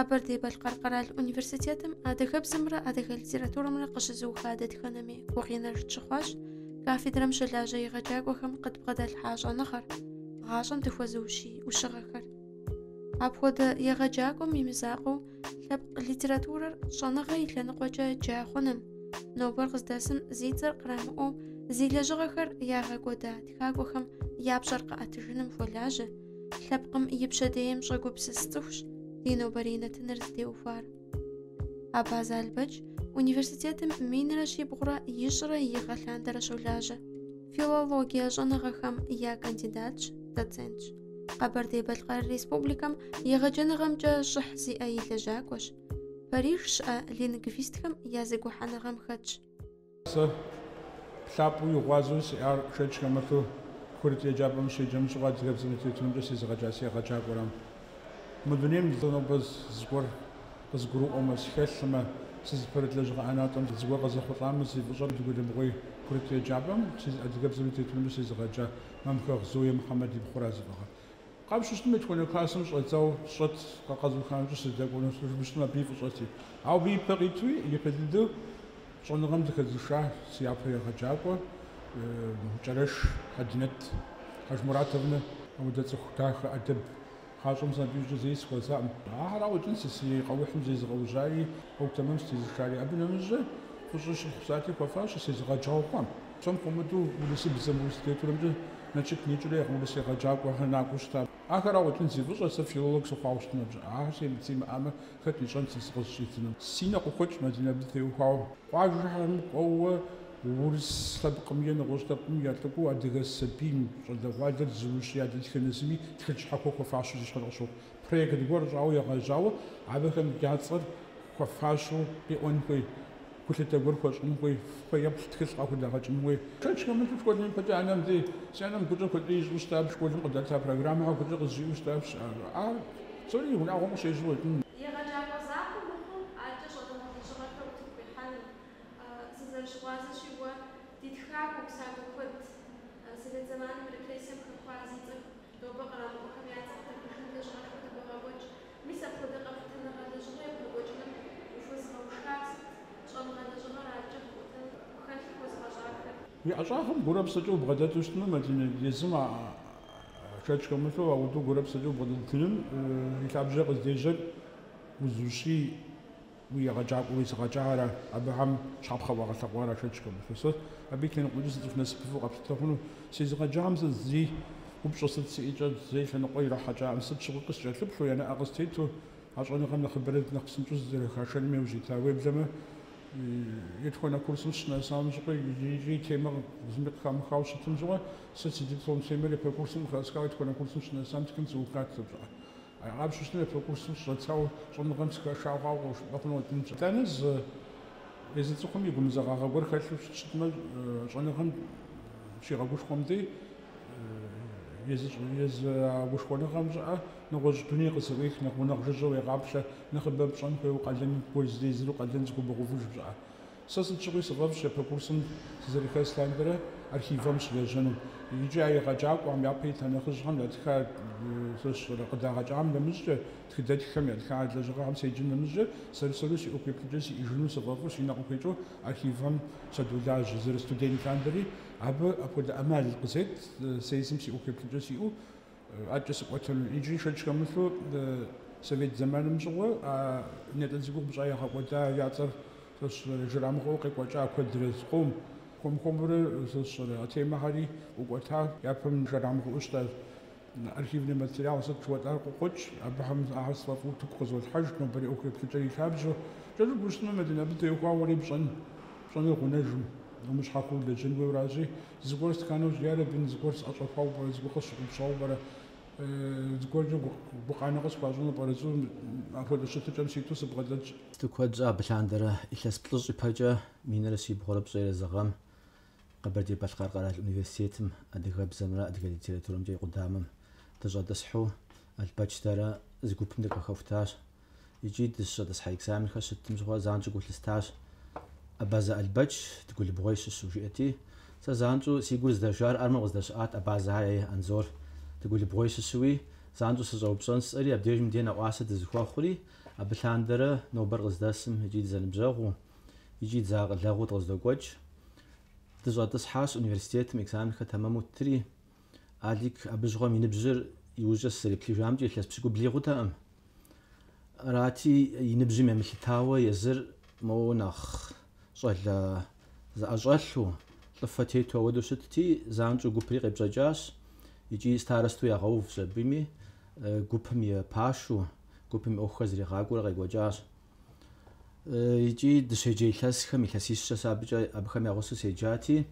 Къэбэрдей-Балъкъэр къэрал университетым адыгэбзэмрэ адыгэ литературэмрэ къыщызыуха дэтхэнэми гукъинэж тщыхъуащ кафедрэм щылажьэ егъэджакӏуэхэм къыдбгъэдалъхьа щӏэныгъэр, гъащӏэм дыхуэзыущий ӏущыгъэхэр. Апхуэдэ егъэджакӏуэм и мызакъуэу лъэпкъ литературэр щӏэныгъэ и лъэныкъуэкӏэ джа хъуным, нобэр къыздэсым зи цӏэр кърамыӏуэу зи лэжьыгъэхэр ягъэкӏуэда тхакӏуэхэм я пщӏэр къэӏэтыжыным хуэлажьэ, лъэпкъым и пщэдейм щӏэгупсыс цӏыхущ ди нобэрей нэтыныр зытеухуар. Абазэ Албэч университетым 1303 гъэ лъандэрэ щолажьэ. Филологие щӏэныгъэхэм я кандидатщ, доцентщ. Къэбэрдей-Балъкъэр Республикэм егъэджэныгъэмкӏэ щӏыхь зиӏэ и лэжьакӏуэщ. Париж щыӏэ лингвистхэм я зэгухьэныгъэм хэтщ. Сэ плъапӏэу и гъуазэу сиӏар шэч хэмылъу курыт еджапӏэм щеджэм щыгъуэ адыгэбзэм литературэмкӏэ сезыгъэджа си егъэджакӏуэрам. Мы дунейм нобэ зыгуэр къызгурыӏуэмэ, схэлъмэ, сызыпэрыт лэжьыгъэ ӏэнатӏэм зыгуэр къызэхъулӏамэ, си фӏыщӏэр Дыгулыбгъуей курыт еджапӏэм адыгэбзэм литературэмкӏэ сезыгъэджа Мамхэгъ Зое Мухьэмэд и пхъура зи фӏыгъэр. Къапщтэу щытмэ, етхуанэ классым щӏэдзауэ сщӏэт къэзухамкӏэ сыздэкӏуэну жыпӏэу щытмэ, абы и фӏыщӏэти. Ауэ абы ипэ къитуи, япэ дыдэу щӏэныгъэм зыхэзыша си япэ егъэджакӏуэ Кӏэрэш Хьэдинэт Хьэжмуратовнэ, апхуэдэ цӏыху дахэ, ӏэдэб гъащӏэм сэ абы иужькӏэ зэи сыхуэзакъым. Ахэрауэ къыщӏэкӏынщ сэ си къэухьым зезыгъэужьари, гъуэгу тэмэм сытезышари. Абы нэмыщӏкӏэ фӏыщӏэ щытхъу псалъи хуэфащэ сезыгъэджауэ хъуам. Псом хуэмыдэу урысыбзэм, урыс литературэмкӏэ Налшык никӏыурэ урыс егъэджакӏуэхэр накӏуэу щыта. Ахэрауэ къыщӏэкӏынщ зи фӏыщӏэр, сэ филолог сыхъуауэ щытмэ, ахэр симыӏамэ, хэт ищӏэнт сэ сыкъызыщӏидзынум. Си нэ къыхуокӏ Мадинэ абы теухуауэ. Къуажэхэм кӏуэуэ урыс лъэпкъым е нэгъуэщӏ лъэпкъым я лӏыкӏуэу адыгэ сабийм щӏалэгъуалэр зыущия дэтхэнэ зыми тхылъ щхьэхуэ хуэфащэу си щхьэр къыщохъу. Проект гуэр щӏауэ егъэжьауэ абыхэм я цӏэр хуэфащэу къиӏуэн хуей. Гулъытэ гуэр хуэщӏын хуей, фэеплъ тхылъ къахудэгъэкӏын хуей. Шэч хэмылъу школым ипэкӏэ анэм дей, си анэм гукӏэ куэдрэ ищӏу щыта, школым къыдата программэхэр гукӏэ къызжиӏэу щытащ. Ар псори унагъуэм къыщежьэу къыщӏэкӏын. Егъэджакӏуэ закъуэ мыхъуу, адэкӏэ щӏэныгъэ лэжьыгъэхэр утыку къихьэным, сызэрыщыгъуазэщи, уэ ди тхакӏуэ, усакӏуэ куэд совет зэманым репрессием хэхуа зи цӏэр нобэ кърамыӏуэхэм я цӏэ къыдэхыжын лэжьыгъэшхуэ дыбогъэкӏуэкӏ. Мис апхуэдэ къэхутэныгъэ лэжьыгъэ ебгъэкӏуэкӏыным ухуэзыгъэушар сыт? Щӏэныгъэ лэжьыгъэр адэкӏэ гъэкӏуэтэн гухэлъ хуэзыгъэщӏахэр? Уи ӏэщӏагъэм гурэ псэкӏэ убгъэдэту щытмэ, Мадинэ, езым а шэч хэмылъу ауэдэу гурэ псэкӏэ убгъэдэтыным и лъабжьэ къыздежьэр узыущий уи егъэджакӏуэ уезыгъэджара, абыхэм щапхъэ уагъэлъэгъуара шэч хэмылъу. Сэ абы и лъэныкъуэкӏэ сыцӏыху насыпыфӏэу къэплъытэ хъуну. Сезыгъэджам сэ зэи упщӏэ сыт сиӏэкӏэ, зэи лъэныкъуэ ирахьэкӏакъым. Сыт щыгъуи къыскӏэлъыплъу, я нэӏэ къыстету, а щӏэныгъэм нэхъыбэрэ нэхъ псынщӏэу сызэрыхашэным яужь ита. Уеблэмэ, етхуанэ курсым сыщынэсам щыгъуэ икӏи темэ зыми къыхамыхауэ щытым щыгъуэ, сэ си диплом темэр япэ курсым къыхэсхауэ етхуанэ курсым щынэсам тхын сыухат сэ пщӏыӏэ. Къапщтэу щытмэ, япэ курсым щыщӏэдзауэ щӏэныгъэм сыхэша хъуауэ жыпӏэ хъуну къыщӏэкӏынщ. Итӏанэ зы езы цӏыхум и гумызагъагъэ гуэр хэлъу щытмэ, щӏэныгъэм щигъэгушхуэм дей езы а гушхуэныгъэм щыӏэ нэгъуэщӏ дуней къызэӏуех, нэхъ гъунэгъу жыжьэ уегъаплъэ, нэхъыбэ пщӏэн хуейуэ къалэн гуэр езыр-езыру къалэн зыхуэбгъэувыж пщӏыӏэ. Сэ сыт щыгъуи сфӏэфӏщ япэ курсым сызэрыхэс лъандэрэ архивэм сылэжьэну. Икӏи а егъэджакӏуэхэм, япэ ита нэхъыжьхэм ятха сэ къыдагъэкӏам нэмыщӏкӏэ, тхыдэтххэм ятха лэжьыгъэхэм седжэм нэмыщӏкӏэ, сэр-сэру си ӏуэху еплъыкӏэ сиӏэжыну сфӏэфӏу, си нэ къыхуекӏыу архивэм садолажьэ. Зэрыстудент лъандэри абы апхуэдэ ӏэмал къызет, сэ езым си ӏуэху еплъыкӏэ сиӏэу адэкӏэ сыкӏуэтэну. Иджыри шэч хэмылъу совет зэманым щыгъуэ а нетӏэ зи гугъу пщӏа ягъэкӏуэда я цӏэр жрамыгъэӏэу къекӏуэкӏа куэдрэ зыкъом. Хуэм-хуэмурэ а темэхэри ӏукӏуэта, япэм жрамыгъэӏэу щыта архивный материал сыт жыхуэтӏар къыкъуокӏ, абыхэм ахэр сфӏэфӏу утыку къызолъхьэж, нобэрей ӏуэху еплъыкӏэр и лъабжьэу. Кӏэщӏу жыпӏэу щытмэ, Мадинэ, абы теухуауэ уэри пщӏэн, пщӏэныр гъунэжым, умыщхьэхыу улэжьэн хуейуэращи, зыгуэр стха нэужь, ярэбин, зыгуэр сӏэщӏэхуауэ пӏэрэ, зыгуэр къысщыгъупщауэ пӏэрэ, зыгуэркӏэ гукъанэ къысхуащӏыну пӏэрэ, жысӏэу апхуэдэ щытыкӏэм ситу сыбгъэдэтщ. Сыту куэд щӏа абы лъандэрэ илъэс плӏыщӏ ипэкӏэ 1371 гъэм Къэбэрдей-Балъкъэр къэрал университетым адыгэбзэмрэ адыгэ литературэмкӏэ и къудамэм дыщӏэтӏысхьэу Албэч дэрэ зы гупым дыкъыхэхутащ. Икӏи дыщӏэтӏысхьэ экзаменхэр щыттым щыгъуэ занщӏэу гу лъыстащ. Абазэ Албэч Дыгулыбгъуей щыщу жиӏэти, сэ занщӏэу си гур здэжар армэ къыздэщыӏат Абазэхэ ей Анзор Дыгулыбгъуей щыщуи. занщӏэу сыщӏэупщӏэн сӏэри, абдежым де нэӏуасэ дызэхуэхъури, абы лъандэрэ нобэр къыздэсым икӏи дызэныбжьэгъуу, икӏи дызэакъылэгъуу дыкъыздокӏуэкӏ. Дыщӏэтӏысхьащ университетым, экзаменхэр тэмэму ттыри. Алик абы щыгъуэм и ныбжьыр иужькӏэ сызэреплъыжамкӏэ илъэс пщыкӏубл ирикъутэкъым. Арати, и ныбжьым емылъытауэ езыр моуэ нэхъ щӏалэ зыӏэщӏэлъу, лӏыфэ тету ауэдэу щытти, занщӏэу гупри къепщӏэкӏащ икӏи старосту ягъэувщ абыми, гупым и пашэу, гупым и ӏуэхухэр зригъакӏуэурэ къекӏуэкӏащ. Икӏи дыщеджэ илъэсхэм, илъэсищкӏэ сэ абыкӏэ абыхэм я гъусэу седжати,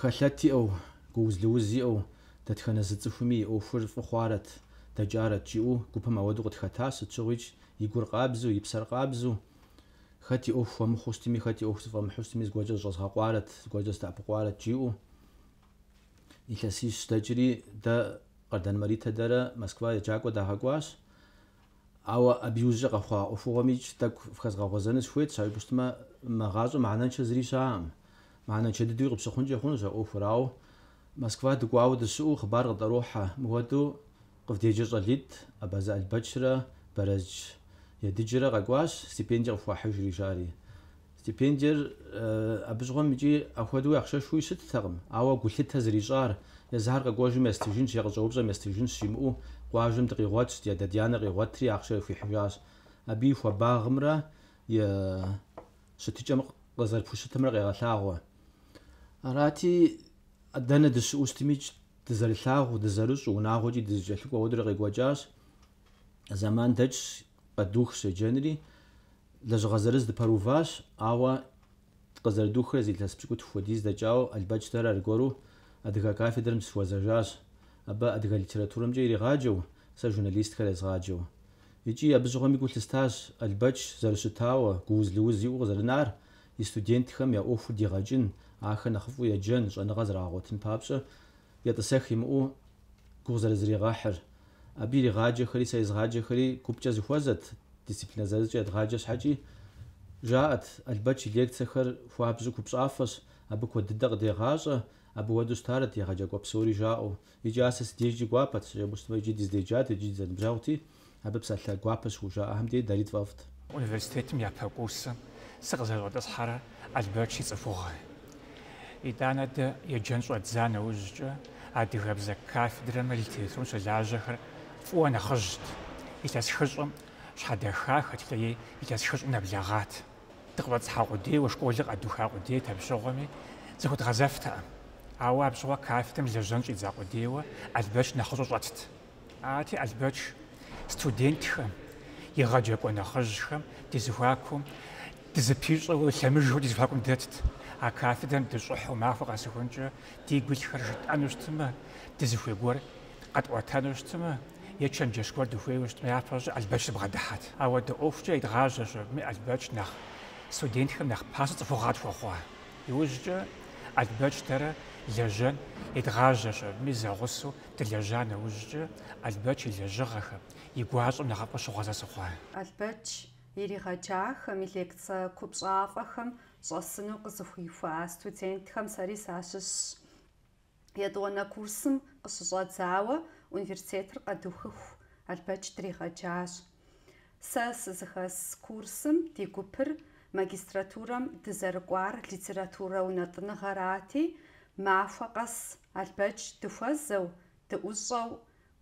хэлъэт иӏэу, гууз-лыуз иӏэу, дэтхэнэ зы цӏыхуми и ӏуэхур фӏы хъуарэт, дэкӏарэт жиӏэу гупым ауэдэу къытхэтащ, сыт щыгъуикӏ и гур къабзэу, и псэр къабзэу, хэт и ӏуэху хуэмыхъуу щытми, хэт и ӏуэху зэфӏэмыхьу щытми, зыгуэркӏэ зыщӏэзгъэкъуарэт, зыгуэркӏэ сыдэӏэпыкъуарэт жиӏэу. Илъэсищ дэкӏри, дэ Къардэн Маритэ дэрэ Москва еджакӏуэ дагъэкӏуащ. Ауэ абы иужькӏэ къэхъуа ӏуэхугъуэмикӏ тӏэкӏу фыхэзгъэгъуэзэну сыхуейт, щхьэ жыпӏэу щытмэ, мы гъащӏэм мыхьэнэншэ зыри щыӏэкъым. Мыхьэнэншэ дыдэуи къыпщыхъункӏэ хъунущ а ӏуэхур, ауэ Москва дыкӏуауэ дыщыӏэу хъыбар къытӏэрохьэ. Мыхуэдэу къывдеджэ щӏалитӏ, Абазэ Албэчрэ Бэрэздж Едыджрэ къэкӏуащ, стипендие къыфхуахьыжри, жаӏэри. Стипендиер абы щыгъуэм икӏи апхуэдэуи ахъшэшхуэуи щыттэкъым, ауэ гулъытэ зэрищӏар, езыхэр къэкӏуэжым естыжынщ е къыщӏэупщӏэм естыжынщ жимыӏэу къуажэм дыкъигъуэтщ, ди адэ-ди анэр къигъуэтри ахъшэр яхуихьыжащ. Абы и хуабагъымрэ и щытыкӏэм къызэрыпхущытымрэ къегъэлъагъуэ. Арати, дэнэ дыщыӏэу щытмикӏ, дызэрылъагъуу, дызэрыщӏэу, унагъуэкӏи дызэкӏэлъыкӏуэу ауэдэурэ къекӏуэкӏащ. Зэман дэкӏщ, къэдухщ еджэнри, Лэжьыгъэ зырыз дыпэрыуващ, ауэ къызэрыдухрэ зы илъэс пщыкӏутху хуэдиз дэкӏауэ Албэч дэрэ аргуэру адыгэ кафедрэм дыщыхуэзэжащ, абы адыгэ литературэмкӏэ иригъаджэу, сэ журналистхэр езгъаджэу. Икӏи абы щыгъуэми гу лъыстащ Албэч зэрыщытауэ, гууз-лыуз иӏэу къызэрынар, и студентхэм я ӏуэхур дигъэкӏын, ахэр нэхъыфӏу еджэн, щӏэныгъэ зрагъэгъуэтын папщӏэ етӏысэх имыӏэу гугъу зэрызригъэхьыр. Абы иригъаджэхэри сэ езгъаджэхэри гупкӏэ зыхуэзэт, дисциплинэ зырызкӏэ едгъаджэ щхьэкӏи, жаӏэт, Албэч и лекцэхэр хуабжьу купщӏафэщ, абы куэд дыдэ къыдегъащӏэ, абы хуэдэу щытарэт егъэджакӏуэ псори жаӏэу. Икӏи ар сэ си дежкӏи гуапэт, жыпӏэу щытмэ, икӏи дыздеджат, икӏи дызэныбжьэгъути, абы псалъэ гуапэ щыхужаӏэхэм дей дэри тфӏэфӏт. Университетым япэ курсым сыкъызэрыщӏэтӏысхьэрэ Албэч и цӏыхугъэ. Итӏанэ дэ еджэн щӏэддза нэужькӏэ адыгэбзэ кафедрэмрэ литературэм щылажьэхэр фӏыуэ нэхъыжьт. Илъэс хыщӏым щхьэдэхахэт, е илъэс хыщӏым нэблэгъат. Дыкъыщӏэтӏысхьа къудейуэ, школыр къэдуха къудейт абы щыгъуэми, зыхуэдгъэзэфтэкъым. Ауэ абы щыгъуэ кафедрэм лэжьэн щӏидза къудейуэ Албэч нэхъыщӏэу щӏэтт. Арати, Албэч студентхэм, егъэджакӏуэ нэхъыжьхэм ди зэхуакум дызэпищӏэу, лъэмыжу ди зэхуакум дэтт. А кафедрэм дыщӏыхьэу махуэ къэсыхункӏэ дигу илъхэр жытӏэну щытмэ, дызыхуей гуэр къэтӏуэтэну щытмэ, е чэнджэщ гуэр дыхуейуэ щытмэ, япэщӏыкӏэ Албэч дыбгъэдыхьэт. Ауэдэ ӏуэхукӏэ едгъажьэщ абыми Албэч нэхъ студентхэм нэхъ пасэу цӏыхугъэ къытхуэхъуа. Иужькӏэ Албэч дэрэ лэжьэн едгъажьэщ абыми зэгъусэу дылэжьа нэужькӏэ Албэч и лэжьыгъэхэм, и гуащӏэм нэхъыфӏу щыгъуазэ сыхъуа. Албэч иригъэджахэм, и лекцэ купщӏафӏэхэм щӏэсыну къызыхуихуа студентхэм сэри сащыщщ. Етӏуанэ курсым къыщыщӏэдзауэ университетыр къэдухыху Албэч дригъэджащ. Сэ сызыхэс курсым ди гупыр магистратурэм дызэрыкӏуар литературэ унэтӏыныгъэрати, махуэ къэс Албэч дыхуэзэу, дыӏущӏэу,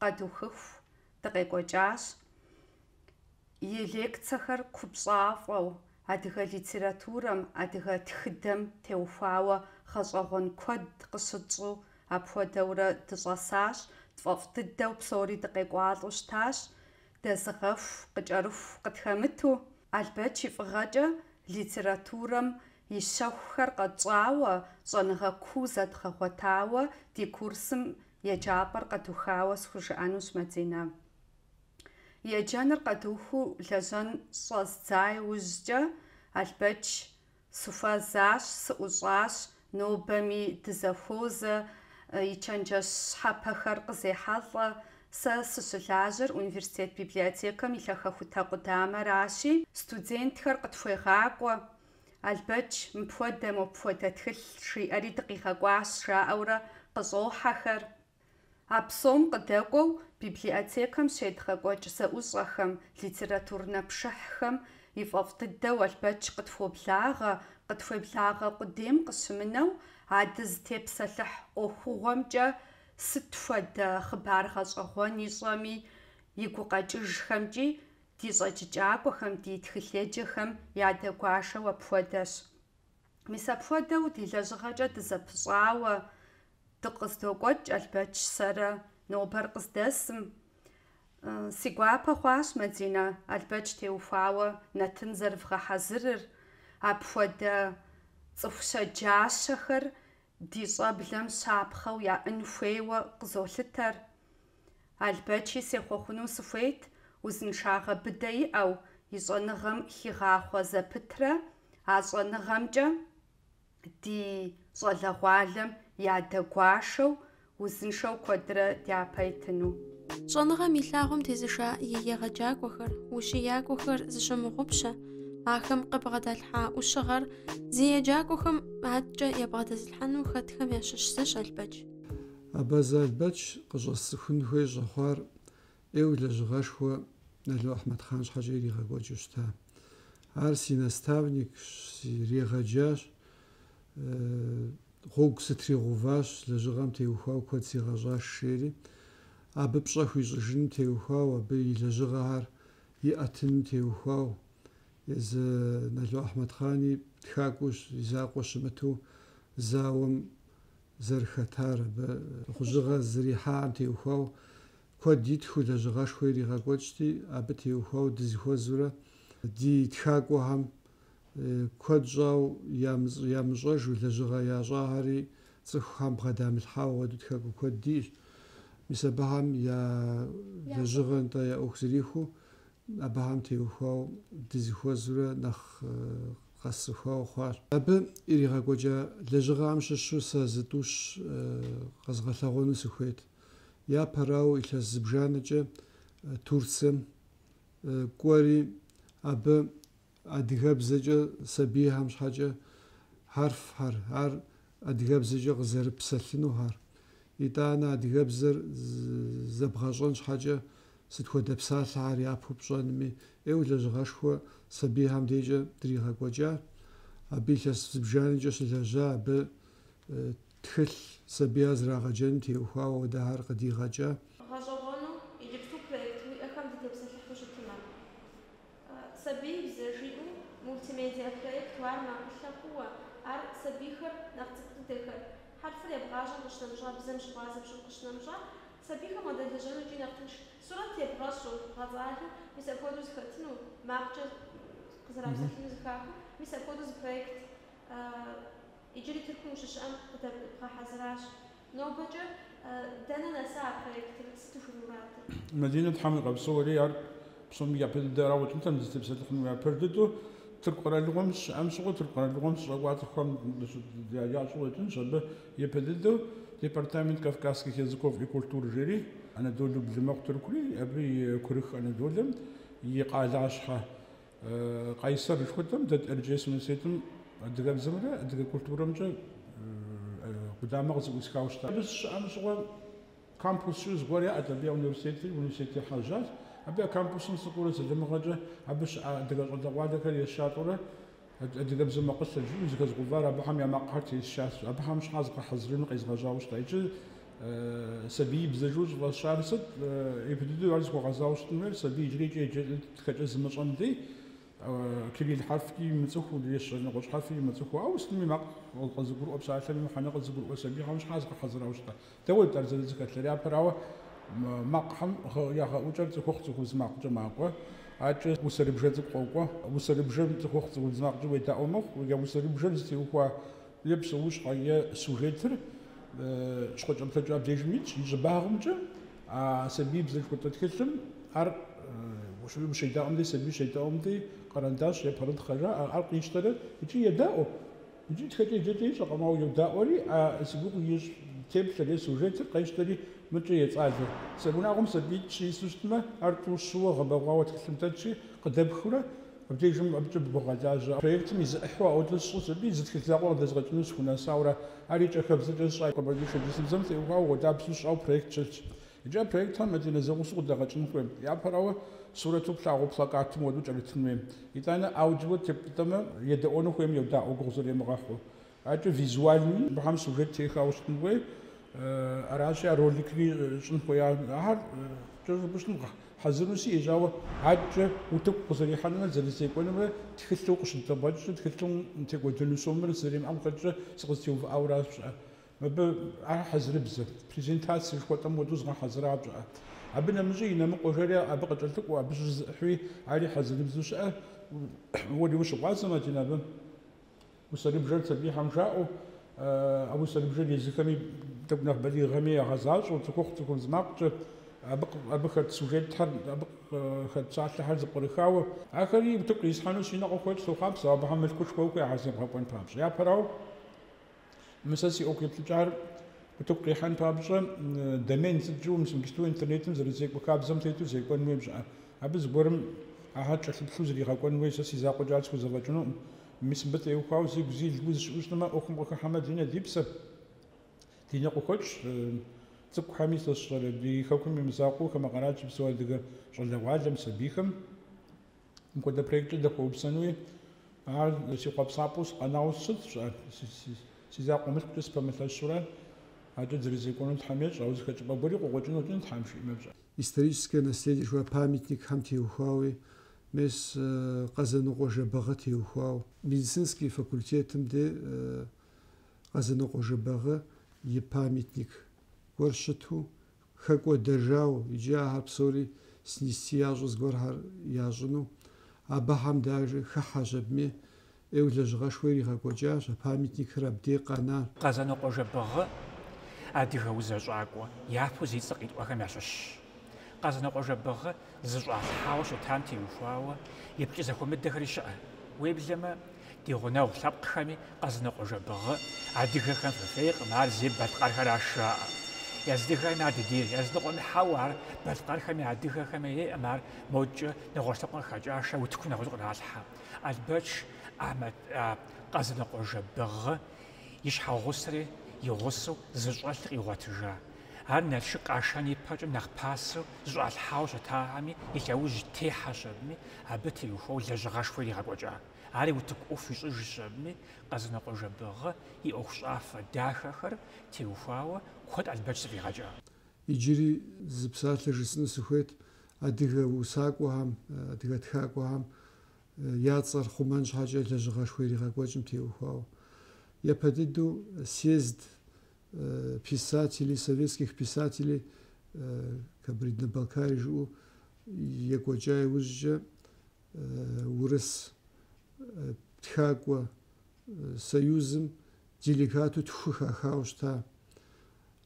къэдухыху дыкъекӏуэкӏащ. И лекцэхэр купщӏафӏэу, адыгэ литературэм, адыгэ тхыдэм теухуауэ гъэщӏэгъуэн куэд къыщытщӏу апхуэдэурэ дыщӏэсащ, тфӏэфӏ дыдэу псори дыкъекӏуалӏэу щытащ, дэзыгъэху, къыкӏэрыху къытхэмыту. Албэч и фӏыгъэкӏэ литературэм и щэхухэр къэтщӏауэ, щӏэныгъэ куу зэдгъэгъуэтауэ ди курсым еджапӏэр къэдухауэ схужыӏэнущ, Мадинэ. Еджэныр къэдухыу лэжьэн щӏэздза иужькӏэ Албэч сыхуэзащ, сыӏущӏащ, нобэми дызэхуозэ, и чэнджэщ щхьэпэхэр къызехьэлӏэ. Сэ сыщылажьэр университет библиотекэм и лъахэхутэ къудамэращи, студентхэр къытхуегъакӏуэ, Албэч мыпхуэдэ, мопхуэдэ тхылъ жиӏэри дыкъигъэкӏуащ, жаӏэурэ къыщӏохьэхэр. А псом къыдэкӏуэу библиотекэм щедгъэкӏуэкӏ зэӏущӏэхэм, литературнэ пшыхьхэм ифӏэфӏ дыдэу Албэч къытхуоблагъэ, къытхуеблагъэ къудейм къыщымынэу, а дызытепсэлъыхь ӏуэхугъуэмкӏэ сыт хуэдэ хъыбар гъэщӏэгъуэн ищӏэми, и гукъэкӏыжхэмкӏи ди щӏэджыкӏакӏуэхэм, ди тхылъеджэхэм ядэгуашэу апхуэдэщ. Мис апхуэдэу ди лэжьыгъэкӏэ дызэпыщӏауэ дыкъыздокӏуэкӏ Албэч сэрэ нобэр къыздэсым. Си гуапэ хъуащ, Мадинэ, Албэч теухуауэ нэтын зэрывгъэхьэзырыр, апхуэдэ цӏыху щэджащэхэр ди щӏэблэм щапхъэу яӏын хуейуэ къызолъытэр. Албэчи сехъуэхъуну сыхуейт узыншагъэ быдэ иӏэу, и щӏэныгъэм хигъахъуэ зэпытрэ а щӏэныгъэмкӏэ ди щӏалэгъуалэм ядэгуашэу, узыншэу куэдрэ дяпэ итыну. Щӏэныгъэм и лъагъуэм тезыша и егъэджакӏуэхэр, ущиякӏуэхэр зыщымыгъупщэ, ахэм къыбгъэдалъхьа ӏущыгъэр зи еджакӏуэхэм адэкӏэ ябгъэдэзылъхьэну хэтхэм ящыщ зыщ Албэч. Абазэ Албэч къыщӏэсцӏыхун хуей щӏэхъуар ӏейуэ лэжьыгъэшхуэ Нало Ахьмэдхъан щхьэкӏэ иригъэкӏуэкӏыу щыта. Ар си наставникщ, сригъэджащ, гъуэгу сытригъэуващ, лэжьыгъэм теухуауэ куэд сигъэщӏащ, жери. Абы пщӏэ хуищӏыжыным теухуауэ, абы и лэжьыгъэхэр иӏэтыным теухуауэ. Езы Нало Ахьмэдхъани тхакӏуэу и закъуэ щымыту зауэм зэрыхэтар, абы лӏыхъужьыгъэ зэрихьам теухуауэ куэд итхыу лэжьыгъэшхуэ иригъэкӏуэкӏти, абы теухуауэ дызэхуэзэурэ ди тхакӏуэхэм куэд щӏауэ ямыщӏэжу лэжьыгъэ ящӏахэри цӏыхухэм бгъэдамылъхьауэ ауэдэу тхакӏуэ куэд диӏэщ. Мис абыхэм я лэжьыгъэ нтӏэ я ӏуэху зэрихуэу абыхэм теухуауэ дызэхуэзэурэ нэхъ къэсцӏыхуауэ хъуащ. Абы иригъэкӏуэкӏа лэжьыгъэхэм щыщу сэ зытӏущ къэзгъэлъэгъуэну сыхуейт. Япэрауэ, илъэс зыбжанэкӏэ Турцием кӏуэри, абы адыгэбзэкӏэ сабийхэм щхьэкӏэ хьэрфхэр, ар адыгэбзэкӏэ къызэрыпсэлъынухэр, итӏанэ адыгэбзэр зэбгъэщӏэн щхьэкӏэ сыт хуэдэ псалъэхэр япэу пщӏэнми, ӏейуэ лэжьыгъэшхуэ сабийхэм дежкӏэ дригъэкӏуэкӏа, абы илъэс зыбжанэкӏэ щылэжьа, абы тхылъ сабийхэр зрагъэджэным теухуауэ ауэдэхэр къыдигъэкӏа. Гъэщӏэгъуэну иджыпсту проект уиӏэхэм дытепсэлъыхьу щытмэ. Сабиибзэ жиӏэу мультимедиа проекту ар макъылъэ хъууэ, ар сабийхэр нэхъ цӏыкӏу дыдэхэр, хьэрфыр ебгъащӏэм къыщынэмыщӏа, бзэм щыгъуазэ пщӏым къыщынэмыщӏа, сабийхэм уадэлэжьэну икӏи нэхъ тынш сурэт ебгъэщӏу, бгъэцӏалэу, мис апхуэдэу зыхэтыну, макъкӏэ къызэрапсэлъыну зыхахыу, мис апхуэдэу зы проект иджыри Тыркум ущыщыӏэм къыдэбгъэхьэзыращ. Нобэкӏэ дэнэ нэса а проектыр, сыт ухуимурадыр? Мадинэ, Тхьэм уигъэпсэури, ар псоми япэ дыдэ арауэ къыщӏэкӏынтэм дызытепсэлъыхьыну япэ дыдэу Тырку къэралыгъуэм щыӏэм щыгъуэ, Тырку къэралыгъуэм сыщӏэкӏуа цӏыхухэм ящӏэу къыщӏэкӏынщ, абы япэ дыдэу Департамент кавказских языков и культур жери, Анадолу блы мэхъу Тыркури, абы и курых Анадолэм и къалащхьэ Къайсэр жыхуэтӏэм дэт Эрджиес университетым адыгэбзэмрэ адыгэ культурэмкӏэ къудамэ къызэӏусхауэ щыта. Абы сыщыӏэм щыгъуэ кампусу зыгуэр яӏэт, абы я университетри университет ехьэжьащ. Абы я кампусым сыкӏуэурэ залымыгъэкӏэ абы щыӏэ адыгэ щӏалэгъуалэхэр есшалӏэурэ адыгэбзэ макъылъэ жиӏэу зэхэзгъэувар абыхэм я макъхэр тесшащ. Абыхэм щхьа згъэхьэзырыну къезгъэжьауэ щыта. Иджы сабиибзэ жыӏэу щӏыфӏэсщар сыт? Япэ дыдэу ар зыхуэгъэзауэ щытын хуейр сабий иджырикӏэ еджэкӏэ тхэкӏэ зымыщӏэм дей кирилл хьэрфкӏи имыцӏыхуу, нэгъуэщӏ хьэрфи имыцӏыхуу, ауэ сытми макъ къызыгурыӏуэ псалъэми мыхьэнэ къызыгурыӏуэ сабийхэм щхьа згъэхьэзырауэ щыта. Дауэт ар зэрызэхэлъыр? Япэрауэ, макъхэм я гъэӏукӏэр цӏыхухъу цӏыхубз макъкӏэ макӏуэ. Адэкӏэ усэрыбжэ цӏыкӏу къокӏуэ. Усэрыбжэм цӏыхухъу цӏыхубз макъкӏэ уедаӏуэ мэхъу. Я усэрыбжэр зытеухуа е псэущхьэ, е сюжетыр щхъуэкӏэплъыкӏэ абдежым итщ. И щӏыбагъымкӏэ а сабиибзэ жыхуэтӏэ тхылъым ар ущедаӏуэм дей, сабий щедаӏуэм дей къэрэндащ е пэрытхъэ жаӏэ, ар къищтэрэ икӏи едаӏуэ. Икӏи тхэкӏэ еджэкӏэ ищӏэкъым, ауэ йодаӏуэри, а зи гугъу ищӏ теплъэр е сюжетыр къещтэри мыкӏэ ецӏалэ. Унагъуэм сабиитӏ-щы ису щытмэ, ар тӏу-щыуэ гъэбэгъуауэ тхылъым дэтщи, къыдэпхыурэ. Абдежым абыкӏэ богъэлажьэ. Проектым и зы ӏыхьэу ауэдэу сщӏыщ аби, зы тхылъ закъуэ къыдэзгъэкӏыну схунэсауэрэ, ар и кӏэхэбзэкӏэ сщӏа къэбэрдей-шэрджэсыбзэм теухуауэ хуэдабзэу сщӏауэ проект щылъщ. Иджы а проектхэм Мадинэ зэгъусэу къыдэгъэкӏын хуей. Япэрауэ, сурэту плъагъуу плакатым хуэдэу кӏэрытын хуей. Итӏанэ аудио теппӏытӏэмэ, едэӏуэну хуейм йодаӏуэ гугъу зэремыгъэхьу. Адэкӏэ визуальнэуи мыбыхэм сюжет техауэ щытын хуей. Аращи, а роликри щӏын хуея. Ахэр кӏэщӏу жыпӏэу щытмэ, хьэзыру сиӏэщ, ауэ адэкӏэ утыку къызэрихьэнумрэ зэрызекӏуэнумрэ тхылъу къыщыдэбгъэкӏкӏэ, тхылъым текӏуэдэну сомыр зэримыӏэм къыхэкӏкӏэ сыкъызэтеувыӏауэращ пщыӏэ. Мыбы ар хьэзырыбзэ, презентацие жыхуэтӏэм хуэдэу згъэхьэзыра пщыӏэ. Абы нэмыщӏи Инэмыкъуэ жери абы къыкӏэлъыкӏуэу, абы щыщ зы ӏыхьуи ари хьэзырыбзэу щыӏэ. Уэри ущыгъуазэ, Мадинэ, абы? Усэрыбжэр сабийхэм жаӏэу, а усэрыбжэр езыхэми тӏэкӏу нэхъ балигъхэми ягъэзащӏэу, цӏыхухъу цӏыхубз макъкӏэ, абы хэт сюжетхэр, абы хэт псалъэхэр зэпкърыхауэ. Ахэри утыку къисхьэну си нэ къыхуокӏ, сохъуапсэ, абыхэм мылъкушхуэ ухуей ахэр зебгъэкӏуэн папщӏэ. Япэрауэ, мы сэ си ӏуэху еплъыкӏар утыку къихьэн папщӏэ, домен сыт жыӏэу, мис иджыпсту интернетым зэрызекӏуэ хабзэм тету зекӏуэн хуейм щыӏэ. Абы зыгуэрым ахэр кӏэлъыплъу зригъэкӏуэн хуей, сэ си закъуэкӏэ ар схузэфӏэкӏынукъым. Мис мыбы теухуауэ зигу зил уз щыӏэу щытмэ, ӏуэхум къыхыхьэмэ, Мадинэ, ди псэ, ди нэ къыхуэкӏщ цӏыкӏухэми, сэ сщӏэрэ, ди хэкум и мызакъуэу хамэ къэрал щыпсэу адыгэ щӏалэгъуалэм, сабийхэм мыпхуэдэ проекткӏэ дахуэупсэнуи, ар си хъуэпсапӏэу сыкъэнауэ сщытщ, ар си закъуэ мылъкукӏэ сыпэмылъэщурэ, адэкӏэ дызэрызекӏуэну Тхьэм ещӏ, ауэ зы хэкӏыпӏэ гуэри къыкъуэкӏыну къыщӏэкӏын Тхьэм жиӏэмэ пщӏэ. Историческое наследие жыхуаӏэ памятникхэм теухуауи, мес Къэзанокъуэ Жэбагъы теухуауэ. Медицинский факультетым де Къэзанокъуэ Жэбагъы и памятник гуэр щыту хэкӏуэдэжауэ, иджы ахэр псори снести ящӏу зыгуэрхэр ящӏыну. Абыхэм даже хыхьэщ абыми, ӏейуэ лэжьыгъэшхуэ иригъэкӏуэкӏащ, а памятникхэр абдей къэна. Къэзанокъуэ Жэбагъы адыгэ узэщӏакӏуэ япэу зи цӏэ къитӏуэхэм ящыщщ. Къэзанокъуэ Жэбагъы зыщӏалъхьауэ щытам теухуауэ еплъыкӏэ зэхуэмыдэхэри щыӏэ. Уеблэмэ, ди гъунэгъу лъэпкъхэми Къэзанокъуэ Жэбагъы адыгэхэм фыфейкъым, ар зейр балъкъэрхэраш жаӏэ. Языдыхэми ар дыдейр, языныкъуэми хьэуэ, ар балъкъэрхэми адыгэхэми ейкъым, ар модкӏэ нэгъуэщӏ лъэпкъым къыхэкӏаш, утыку нэгъуэщӏу къралъхьэ. Албэч Къэзанокъуэ Жэбагъы и щхьэгъусэри и гъусэу зыщӏэлъыр къигъуэтыжа. Ар Налшык къашэн ипэкӏэ нэхъ пасэу зыщӏалъхьауэ щытахэми и лъэужь техьэщ абыми, абы теухуауэ лэжьыгъэшхуэ иригъэкӏуэкӏа. Ари утыку ӏуэху ищӏыжщ абыми, Къэзанокъуэ Жэбагъы и ӏуэхущӏафэ дахэхэр теухуауэ куэд Албэч зэфӏигъэкӏа. Иджыри зы псалъэ жысӏэну сыхуейт адыгэ усакӏуэхэм, адыгэ тхакӏуэхэм я цӏэр хъумэн щхьэкӏэ лэжьыгъэшхуэ иригъэкӏуэкӏым теухуауэ. Япэ дыдэу съезд писателей, советских писателей Кабардино-Балкарии жыӏэу екӏуэкӏа иужькӏэ урыс тхакӏуэ союзым делегату тху хахауэ щыта.